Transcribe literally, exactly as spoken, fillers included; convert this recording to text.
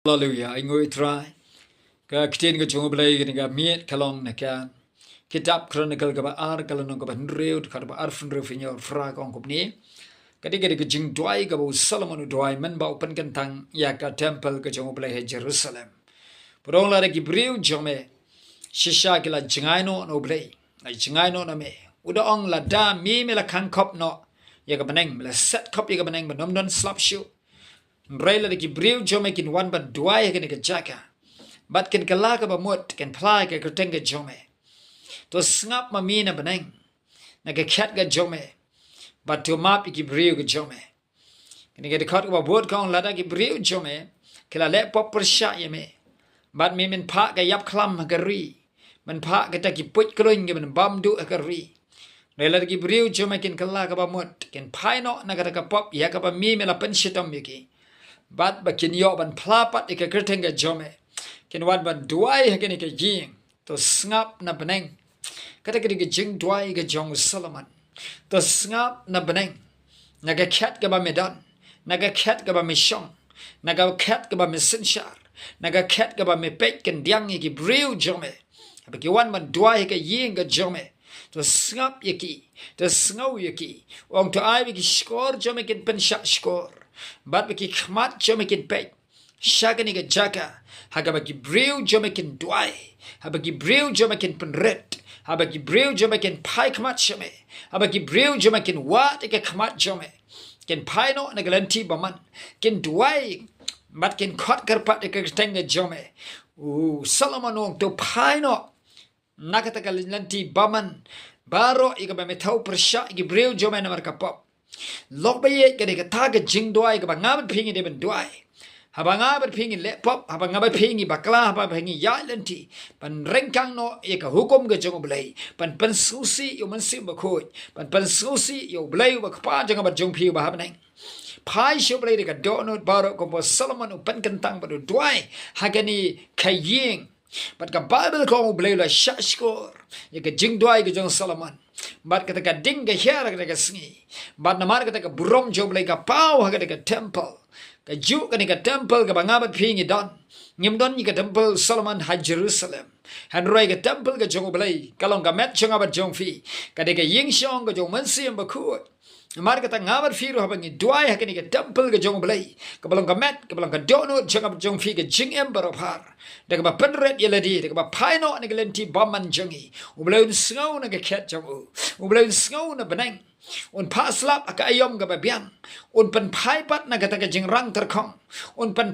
Haleluya, ai nguh ïa u Trai. Ka ktien ka jong U Blei kane ka miet ka long na ka kitab Chronicle kaba ar, ka lynnong kaba hynriew, dkhot ba arphew hynriew, phin ïoh phra ka ong kumne. Ka dei, ka dei ka jingduwai kaba u Solomon u duwai mynba u pynkyntang ïa ka temple ka jong U Blei ha Jerusalem. Pyrshah lada ki briew jong me shisha ki la jngai noh na U Blei, la jngai noh na me. U da ong, lada me, me la khang khop noh ïa ka bneng, me la set khop ïa ka bneng ban ym don slap shuh. Hynrei lada ki briew jong me kin wan ban duwai ha kane ka jaka bad kin kylla kaba mut, kin phla ïa ka kyrteng ka jong me, to sngap ma me na bneng, na ka khet ka jong me, bad to map ïa ki briew ka jong me. Kane ka dkhot kaba bud ka ong, lada ki briew jong me ki la leh pop pyrshah ïa me, bad me men phah ka ïap khlam ha ka ri, men phah kata ki puit khlun kiban bam duh ha ka ri. Hynrei lada ki briew jong me kin kylla kaba mut, kin phai noh na kata ka pop ïa kaba me, me la pynshitom ïa ki, bad ba kin ïoh ban phla pat ïa ka kyrteng ka jong me, kin wan ban duwai ha kane ka ïing, to sngap na bneng. Kata ka dei ka jingduwai ka jong u Solomon. To sngap na bneng, na ka khet kaba me don, na ka khet kaba me shong, na ka khet kaba me synshar, na ka khet kaba me peit khyndiat ïa ki briew jong me. Haba ki wan ban duwai ha ka ïing ka jong me, to sngap ïa ki, to sngew ïa ki. U ong, to ai ba ki shkor jong me kin pynshah shkor, bad ba ki khmat jong me kin peit sha kane ka jaka, ha kaba ki briew jong me kin duwai, haba ki briew jong me kin pynrit, haba ki briew jong me kin phai khmat sha me, haba ki briew jong me kin wad ïa ka khmat jong me, kin phai noh na ka lynti bymman, kin duwai bad kin khot kyrpad ïa ka kyrteng ka jong me. U Solomon u ong, to phai noh na kata ka lynti bymman baroh ïa kaba me thew pyrshah ïa ki briew jong me namar ka pop. Lok ba ïeit, ka dei kata ka jingduwai kaba nga bad phi ngi dei ban duwai. Haba nga bad phi ngi leh pop, haba nga bad phi ngi bakla, haba phi ngi ïaid lynti, ban ryngkang noh ïa ka hukum ka jong U Blei, ban pynsngewsih ïa U Mynsiem Bakhuid, ban pynsngewsih ïa U Blei uba Kpa jong nga bad jong phi uba ha bneng. Phai sha U Blei da ka dohnud baroh, kumba u Solomon u pynkyntang bad u duwai ha kane ka ïing. Bad ka Baibl ka ong, U Blei u la shah shkor ïa ka jingduwai ka jong u Solomon. Bad kata ka ding ka hiar ha kata ka sngi, bad namar kata ka burom jong U Blei ka paw ha kata ka temple. Kajuh kane ka temple kaba nga bad phi ngi don, ngim don ïa ka temple u Solomon ha Jerusalem. Hynrei ka temple ka jong U Blei ka long ka met jong nga bad jong phi, ka dei ka ïing shong ka jong U Mynsiem Bakhuid. Namar kata nga bad phi ruh, haba ngi duwai ha kane ka temple ka jong U Blei, kaba long ka met, kaba long ka dohnud jong nga bad jong phi, ka jingim baroh phar, da kaba pynrit ïa lade, da kaba phai noh na ka lynti bymman jong ngi, U Blei un sngew na ka khet jong u. U Blei un sngew na bneng. Un phah slap ha ka aïom kaba biang. Un pynphai pat na kata ka jingrang tyrkhong. Un pyn